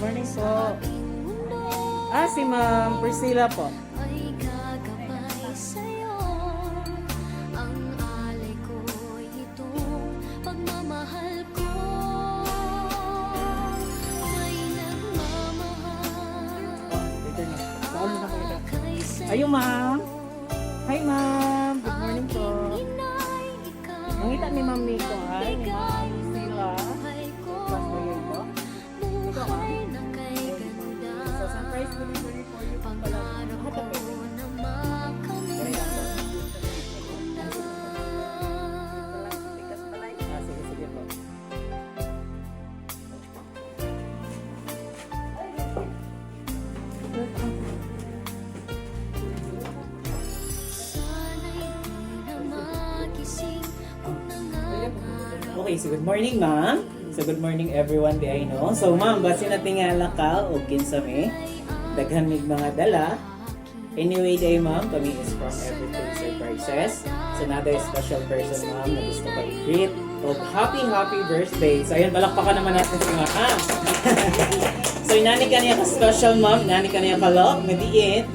Morning po. Ah, si Ma'am Priscilla po. Ay gagabay sa'yo. Ang alay ko'y itong pagmamahal ko. May nagmamahal Later na. Nauna na kayo. kay sa'yo. Ayun, ma'am. Hi, ma'am. Good morning po. Aking ina'y ikaw. Mangita ni Ma'am Nico, ay. Ni Ma'am Priscilla. Buhay ko. Pastor po. Buhay na kay ganda. So, surprise delivery for you po pala. Pangarap Ah, ko na makamtan ko na. Ah, sige, sige po. Sana'y di na magising kung nangangarap. Okay, so good morning, ma'am. So good morning everyone di I know. So ma'am, basi natingala ka o kinsa mi. Daghan mig mga dala. Anyway, day ma'am, kami is from Everything Surprises. So another special person, ma'am, na gusto ko i-greet. O happy, happy birthday. So ayun, palakpakan naman natin si ma'am. So inani ka niya ka special, ma'am, inani ka niya ka love, madiit.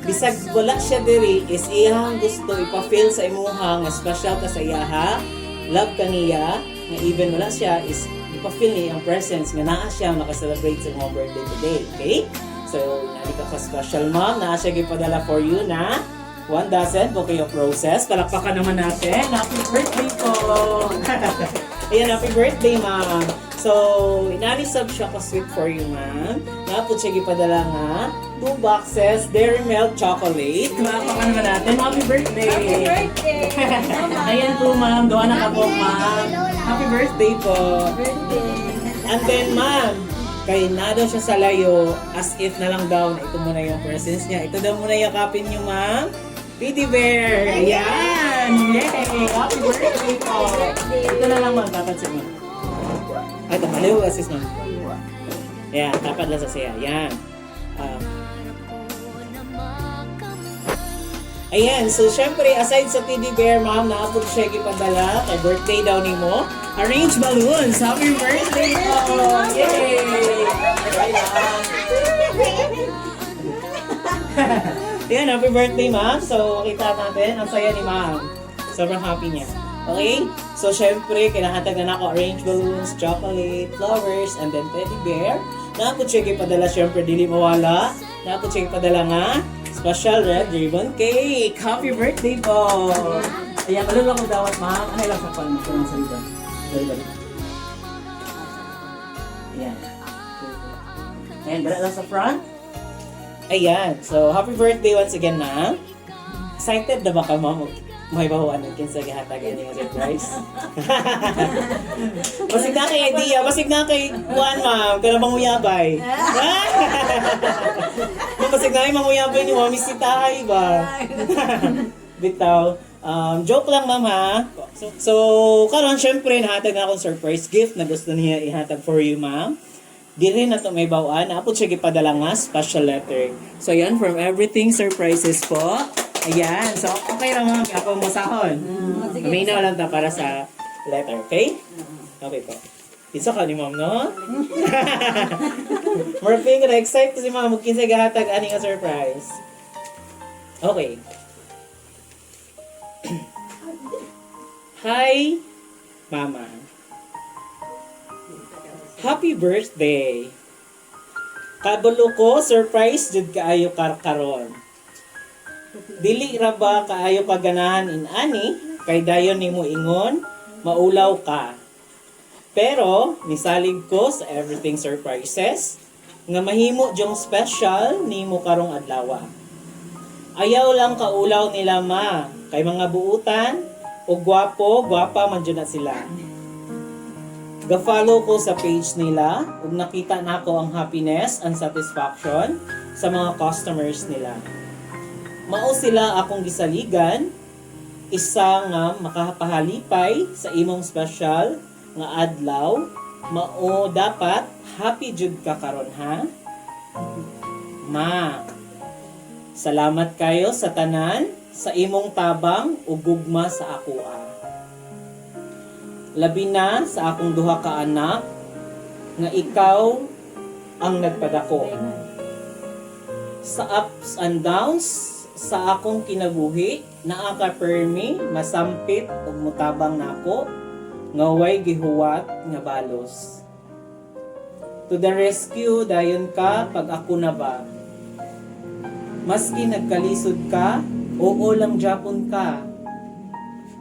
Bisag wala siya diri is iyang gusto ipa-feel sa imuha nga special ka sa iyaha, love ka niya, nga even wala siya is ipa-feel niya ang presence nga naa siya maka-celebrate sa imong birthday today, okay? So, inani ka ka special, ma'am, naa siya gipadala for you na one dozen bouquet of roses. Palakpakan naman natin. Happy birthday po! Ayan, happy birthday, ma'am. So, inani sub siya ka sweet for you, ma'am. Napot siya gipadala nga two boxes Dairy Milk chocolate. Palakpakan naman natin. Happy birthday! Happy birthday! Ayan po, ma'am. Doon na ka po, ma'am. Happy birthday po. Birthday! And then, ma'am, kay na daw siya sa layo, as if na lang daw na ito muna yung presence niya. Ito daw muna yakapin niyo, ma'am. Teddy bear! Ayan! Yay! Happy birthday po! Ito na lang, ma'am. Tapat sa ma'am. Ay, ito. Maliw assist, ma'am. Ayan, tapat lang sa siya. Ayan. Ah, ayan, so syempre, aside sa teddy bear, ma'am, naapot siya ipadala kay birthday daw ni mo. Arrange balloons! Happy birthday po! Yay! Ayan, happy birthday, ma'am. So, kita natin, ang saya ni ma'am. Sobrang happy niya. Okay? So, syempre, kinahatag na nako arrange balloons, chocolate, flowers, and then teddy bear. Naapot siya ipadala, syempre, dili mawala. Naapot siya ipadala nga, special red ribbon cake. Happy birthday po! Ayan, ano lang kung dawat, ma'am? Ano lang sa pan? Ito lang sa ribbon. Sa ribbon. Ayan. Ayan, dala lang sa front. Ayan. So, happy birthday once again, ma'am. Excited na ba ka, ma'am? May bahuan ng kinsa gihatag ani nga surprise. Basig na kay idea, basig na kay kuan, ma'am, kana manguyabay. Ma'am, basig na kay manguyabay ni ma'am, misitahay ba? Bitaw. Joke lang, ma'am, ha. So, karon syempre nahatag na akong surprise gift na gusto niya ihatag for you, ma'am. Dili na to may bawaan. Naapot siya gipadala nga special letter. So, ayan, from Everything Surprises po. Ayan. So, okay ra, ma'am. Ako masahon. May na lang ta para sa letter, okay? Okay po. Kinsa ka ni ma'am, no? Murphy, na excited si ma'am. Kinsa gahatag ani nga surprise. Okay. Hi, Mama. Happy birthday. Kabulo ko, surprise jud kaayo karon. Dili ra ba kaayo kaganahan in ani kay dayon nimo ingon maulaw ka. Pero nisalig ko sa Everything Surprises nga mahimo jung special nimo karong adlaw. Ayaw lang kaulaw nila, ma, kay mga buutan o gwapo, gwapa man jud na sila. Ga-follow ko sa page nila ug nakita nako ang happiness and satisfaction sa mga customers nila. Mao sila akong gisaligan, isa nga makapahalipay sa imong special nga adlaw, mao dapat happy jud ka karon ha. Ma, salamat kayo sa tanan sa imong tabang ug gugma sa akoa. Labi na sa akong duha ka anak nga ikaw ang nagpadako. Sa ups and downs sa akong kinabuhi, naa ka permi masampit ug mutabang nako nga way gihuwat nga balos. To the rescue dayon ka pag ako na ba. Maski nagkalisod ka, oo lang japon ka.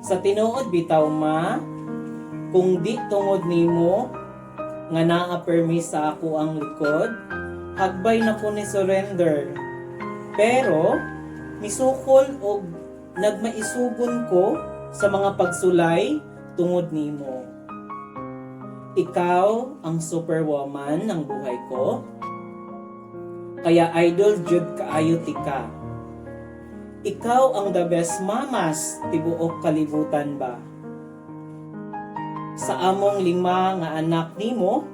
Sa tinuod bitaw ma, kung di tungod nimo nga naa permi sa ako ang likod, hagbay na ko ni surrender. Pero misukol og nagmaisugon ko sa mga pagsulay tungod nimo. Ikaw ang superwoman ng buhay ko. Kaya idol jud kaayo tika. Ikaw ang the best mamas tibuok kalibutan ba? Sa among lima nga anak nimo,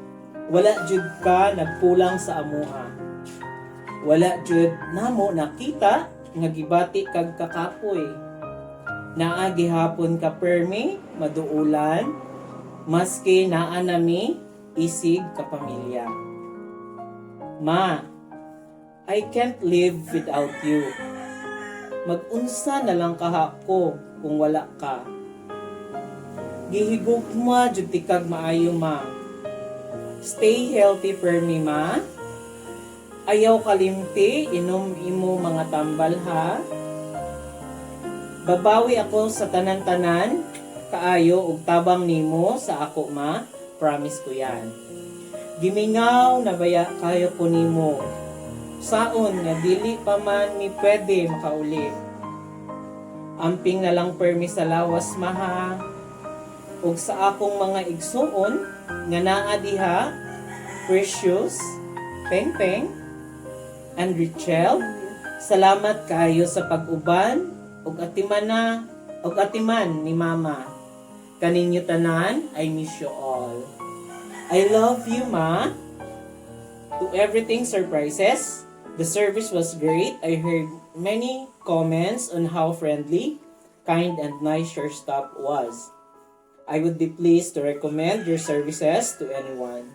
wala jud ka nagkulang sa amuha. Wala jud namo nakita nga gibati kag kakapoy. Naa gihapon ka permi maduulan maski naa nami isig kapamilya. Ma, I can't live without you. Magunsa na lang kaha ko kung wala ka. Gihigugma jud tikag maayo ma. Stay healthy permi ma. Ayaw kalimti, inom imo mga tambal ha. Babawi ako sa tanan-tanan, kaayo og tabang nimo sa ako ma, promise ko yan. Gimingaw na baya kayo ko nimo. Saon nga dili pa man mi pwede makauli. Amping na lang permi sa lawas maha. Ug sa akong mga igsuon nga naa diha, Precious, Pengpeng, and Richelle, salamat kaayo sa pag-uban ug atiman na ug atiman ni Mama. Kaninyo tanan, I miss you all. I love you, Ma. To Everything Surprises, the service was great. I heard many comments on how friendly, kind, and nice your staff was. I would be pleased to recommend your services to anyone.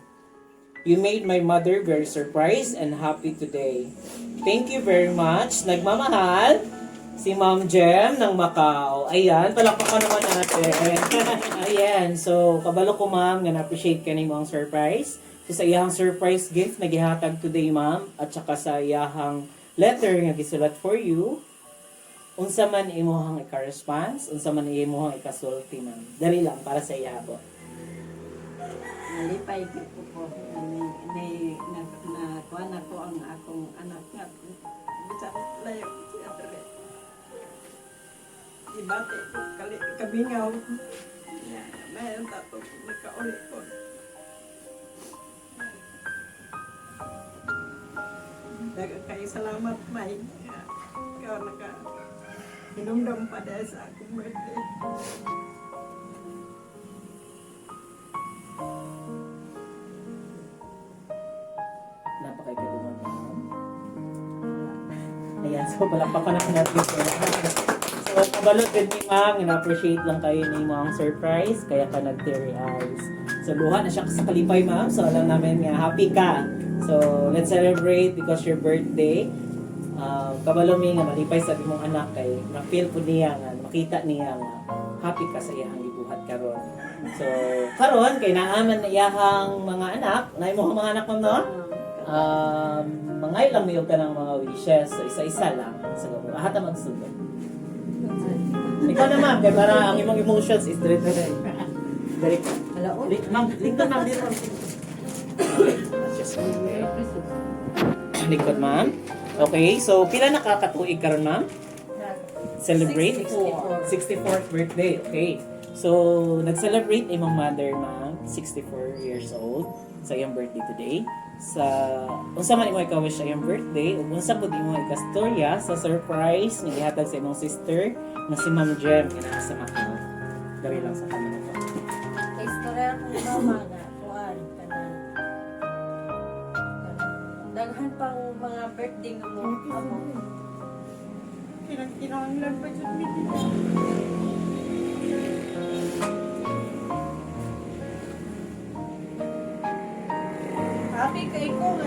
You made my mother very surprised and happy today. Thank you very much. Nagmamahal, si Ma'am Jem ng Macau. Ayan, palakpakan naman natin. Ayan, so kabalo ko ma'am, nga na-appreciate ka nimo ang surprise. So sa iyahang surprise gift na gihatag today ma'am, at saka sa iyahang letter nga gisulat for you, unsa man imuhang ika-response, unsa man imuhang ikasulti ma'am. Dali lang para sa iya po. Nalipay gyud ko ko ni ni na na kuan ako ang akong anak nga bisan layo ko siya diri. Ibati ko kali kamingaw. Ya, mayon ta to nakauli ko. Daghang kay salamat may. Ikaw naka hinumdum pa dahil sa akong birthday. Napakaikadungog ma'am. Ayan, so palakpakan na natin. So, kabalot din ni ma'am, na-appreciate lang kayo ni mo ang surprise, kaya ka nag-teary eyes. So, luha na siya sa kalipay ma'am, so alam namin nga happy ka. So, let's celebrate because your birthday. Kabalo mi nga malipay sa imong anak kay na-feel po niya nga, makita niya nga happy ka sa iyang gibuhat karon. So, karon kay naaman na iyahang mga anak, na imong mga anak ma'am no? Mga ilang mayog ka ng mga wishes. So, isa-isa lang. So, lahat ang magsunod. Ikaw na ma'am, kaya para ang imong emotions is dire-dire. Dali ka. Ma'am, lingkod ma'am dito. Okay, let's just move there. Lingkod ma'am. Okay, so pila nakakatuig karon ma'am? Celebrate? 64. 64th birthday, okay. So, nag-celebrate imong mother, ma'am, 64 years old, sa iyang birthday today. Sa unsa man imo ika-wish sa iyang birthday ug unsa pud imo ikastorya sa surprise nga gihatag sa imong sister nga si Ma'am Jem nga naa sa Macau. Dali lang sa camera ko. Istorya kong mama nga, kuan, kanang daghan pang mga birthday nga mo amo. Kinanglan pa jud mi. Happy kay ko nga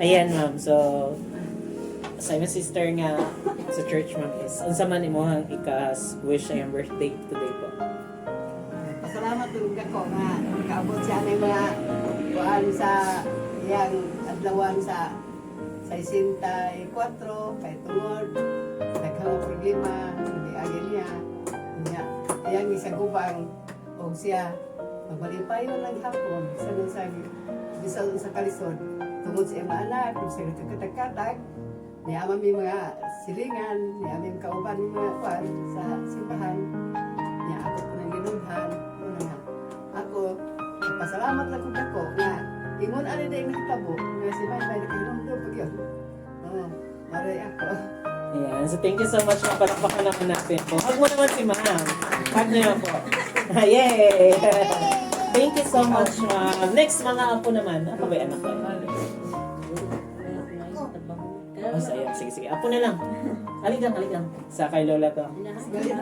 Ayan, ma'am. So, sa imong sister nga sa church, ma'am, is unsa man imong ikas wish sa iyang birthday today po? Pasalamat dun ako nga kaabot siya ng mga kuan sa iyang adlawan sa 64 kay tungod daghang mga problema hindi agi niya niya iyang isagubang og siya magbalipayon lang hapon sa sa bisan sa kalisod tungod sa iyang mga anak ug sa katag-katag niya mi mga silingan, niya aming kauban mga kuan sa simbahan, niya ako po nang ginulhan, una nga. Ako, nagpasalamat lang kong dako nga ingon ani day nahitabo nga si May May nakahinumdum pag yun. Oo, maray ako. Ayan. So, thank you so much, ma'am. Palakpakan naman natin po. Hug mo naman si ma'am. Hug niyo po. Yay! Thank you so much, ma'am. Next, mga apo naman. Ako ba yung anak ko? Oh, sayang. Sige, sige. Apo na lang. Aligang, aligang. Sa kay Lola to.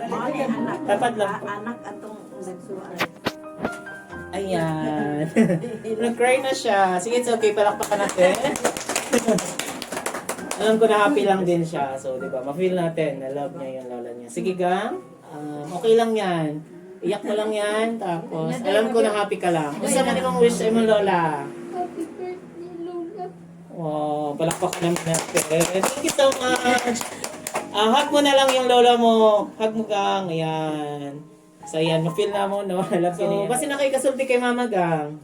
Mao ni anak. Tapat lang po. Anak atong nagsuway. Ayan. Nag-cry na siya. Sige, it's okay. Palakpakan natin. Alam ko na happy lang din siya. So, di ba? Ma-feel natin na love niya yung lola niya. Sige, gang. Okay lang yan. Iyak mo lang yan. Tapos, alam ko na happy ka lang. Unsa man imong wish sa imong lola? Happy birthday, Lola. Wow, palakpakan naman natin. Thank you so much. Ah, hug mo na lang yung lola mo. Hug mo, gang. Ayan. So, ayan. Ma-feel na mo, no? Love so, basta na kayo kasulti kay mama, gang.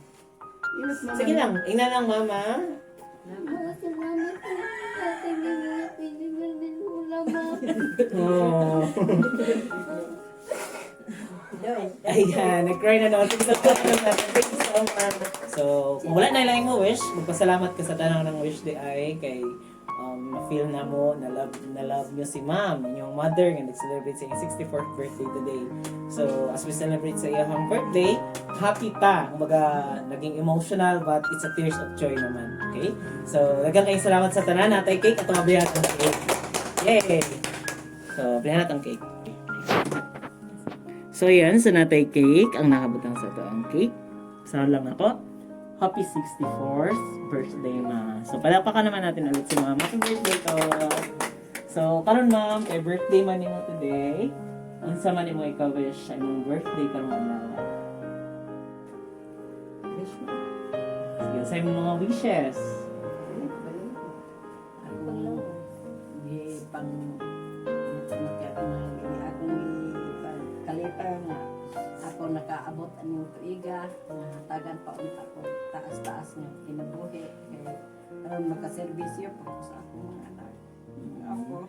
Ingat mama. Sige lang. Ingnan lang, mama. Mga salamat po. Ate, happy birthday, Lola, ma. Oh. Ayan, nag-cry na naman. Sige, palakpakan natin. Thank you so much. So, kung wala na lang mo wish, magpasalamat ka sa tanang ng wish di ay kay na-feel na mo, na love nyo si ma'am, inyong mother, nga nag-celebrate sa iyang 64th birthday today. So, as we celebrate sa iyang birthday, happy ta. Kumbaga, naging emotional, but it's a tears of joy naman. Okay? So, daghang kayong salamat sa tanan. Natay cake at mabihat ng cake. Yay! So, bilhan natin ang cake. So, yan. So, natay cake. Ang nakabutang sa ito ang cake. Sound lang ako. Happy 64th birthday, ma. So, palakpakan naman natin ulit si ma'am. Happy birthday to. So, karon ma'am, kay birthday man nimo today. Unsa man nimo ikaw-wish sa imong birthday karong adlaw? Wish mo. Sige, sa imong mga wishes. Akong gi pang maka akong kalipay nga ako nakaabot aning tuiga nga hatagan pa unta ko taas-taas nga kinabuhi kay aron makaserbisyo pa ko sa akong mga anak. Ako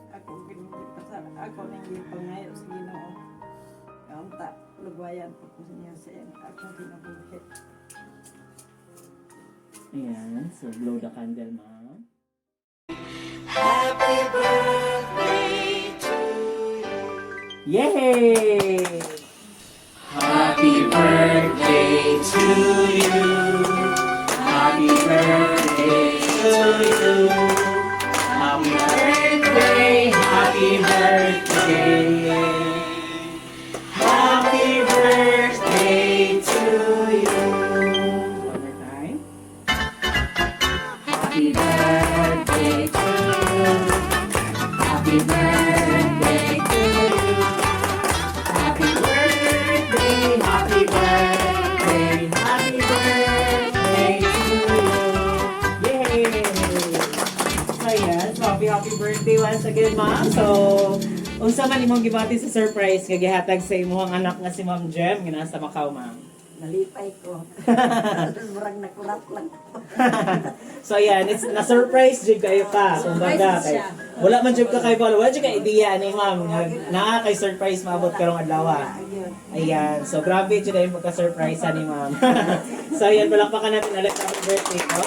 ako ginipasar ako ning gipangayo sa Ginoo. Kaunta lugwayan pa ko niya sa iyang akong kinabuhi. Ayan. So, blow the candle, ma'am. Happy birthday to you. Yay! Happy birthday to you. Happy birthday to you. Happy birthday, happy birthday. Happy birthday to you. One more time. Happy birthday to you. Happy birthday to you. Happy birthday, happy birthday, happy birthday to you. Yay! So yes, happy happy birthday once again, ma'am. So, unsa man imong gibati sa surprise nga gihatag sa imong anak nga si Ma'am Jem nga nasa Macau, ma'am? Nalipay ko. Murag nakulat lang. So ayan, it's na-surprise jud kayo ka. Kumbaga, kay, wala man jud ka kay follow, wala jud ka idea ni ma'am nga naa kay surprise maabot karong adlaw. Ayun. Ayan, so grabe jud ay pagka-surprise ni ma'am. So ayan, palakpakan natin ulit happy birthday ko.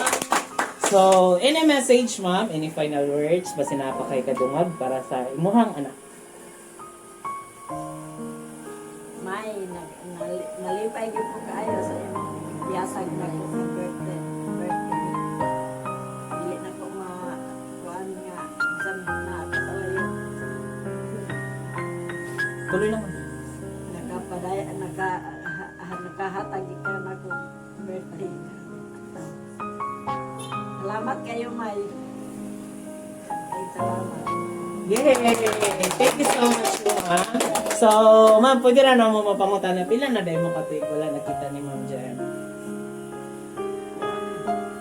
So, any message ma'am, any final words, basta naa pa kay kadungag para sa imuhang anak. May nag nalipay gyud ko kaayo sa imong biyasag na ko sa birthday. Birthday. Dili na ko ma kuan nga bisan na ako sa layo. Tuloy lang, ma'am. Nakapaday naka ha, nakahatag ka na ko birthday. Salamat kayo, May. Ay, salamat. Yay! Thank you so much, ma'am. So, ma'am, pwede na mo mapangutan na pila na dahil mo katuig wala nakita ni Ma'am Jem.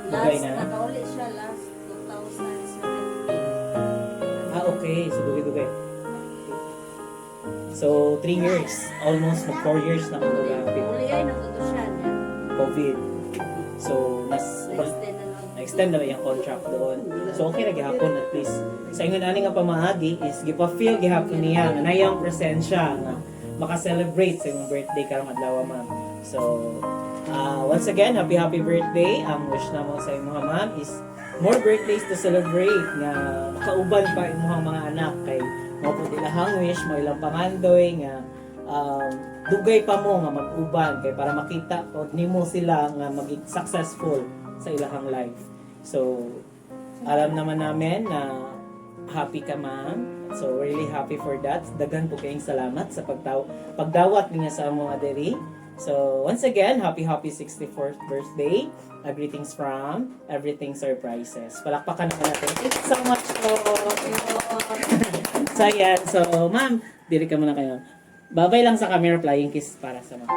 Dugay Last, na? nakauli siya last 2017. Ah, okay. So, dugay-dugay. So, 3 years. Almost mag 4 years na kung Uli, uli ay natuto siya niya. COVID. So, nas Na-extend na lang. na-extend na ba yung contract doon. So, okay na gihapon at least. Sa ingon ani nga pamaagi is gipa-feel gihapon niya nga nayang presensya nga maka-celebrate sa imong birthday karong adlaw, ma'am. So, once again, happy happy birthday. Ang wish namo sa imong ma'am is more birthdays to celebrate nga makauban pa imong mga anak kay mao pud ilahang wish mo ilang pangandoy nga dugay pa mo nga mag-uban kay para makita pod nimo sila nga maging successful sa ilahang life. So, alam naman namin na happy ka, ma'am. So, we're really happy for that. Daghan po kayong salamat sa pagdawat niya sa among diri. So, once again, happy happy 64th birthday. Greetings from Everything Surprises. Palakpakan naman natin. Thank you so much po. So, ayan. So, ma'am, diri ka muna kayo. Babay lang sa camera, flying kiss para sa mga.